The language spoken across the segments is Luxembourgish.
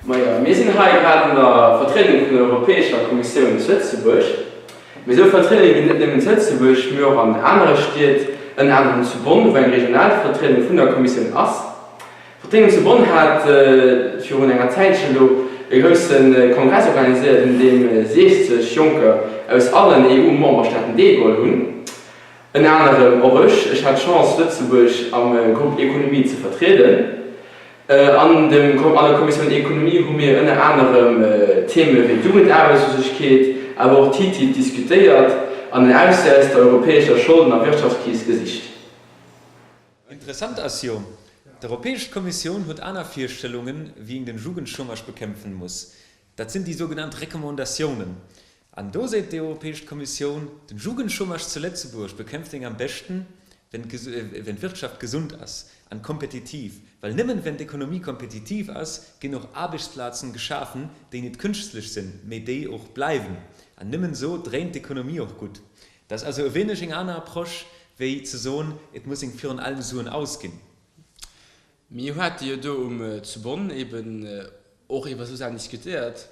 Majo, mir sinn hei grad an der Vertriedung vun der Europäescher Kommissioun zu Lëtzebuerg. Mee esou Vertriedunge ginn et net nëmmen zu Lëtzebuerg, mee och an anere Stied, ënner anerem zu Bonn, wou eng regional Vertriedung vun der Kommissioun ass. D'Vertriedung zu Bonn hat virun enger Zäitche lo e grousse Kongress organiséiert, un deem 60 Jonker aus allen EU-Memberstaaten deelgeholl hunn. Ënner anerem och ech. Ech hat d'Chance, Lëtzebuerg am Grupp Ekonomie ze vertrieden. An dem an der Kommissioun Ekonomie hu mir ënner anerem Theme wéi d'Jugendaarbechtslosegkeet, awer och TTIP diskutéiert an en Auswee aus der europäescher Scholden a Wirtschaftskris gesicht. Interessant ass jo, d'Europäesch Kommissioun huet aner Virstellungen, wéi een den Jugendchômage bekämpfen muss. Dat sinn déi sougenannt Recommandatiounen. An do seet déi Europäesch Kommissioun, den Jugendchômage zu Lëtzebuerg bekämpft een am beschten, wenn d'Wirtschaft gesund ass an kompetitiv. Well nëmmen wenn d'Ekonomie kompetitiv ass, ginn och Aarbechtsplazen geschafen, déi net künstlech sinn, mee déi och bleiwen. An nëmmen esou dréint d'Ekonomie och gutt. Dat ass also e wéineg eng aner Approche, wéi ze soen, et muss een virun allem Suen ausginn. Mir hate jo do um zu Bonn eben och iwwer esou Saachen diskutéiert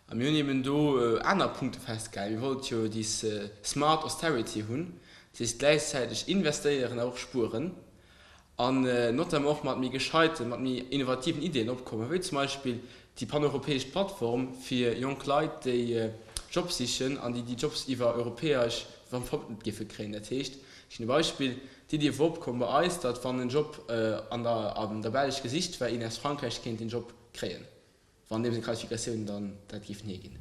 a mir hunn eben do aner Punkte festgehalen. Mir wollte jo déi smart austerity hunn, dat heescht gläichzäiteg investéieren awer och spueren an notamment och mat méi gescheiten, mat méi innovativen Ideeën opkommen, wéi zum Beispill déi paneuropäesch Plattform fir jonk Leit, déi Jobs sichen an déi déi Jobs iwwer europäesch vermëttelt géife kréien. Dat heescht, ech ginn e Beispill, D'Iddi wor opkomm bei eis, datt wann en Job an der an der Belsch gesicht war, een aus Frankräich kéint den Job kréien, wann deem seng Qualifikatiounen dann dat géifen hierginn.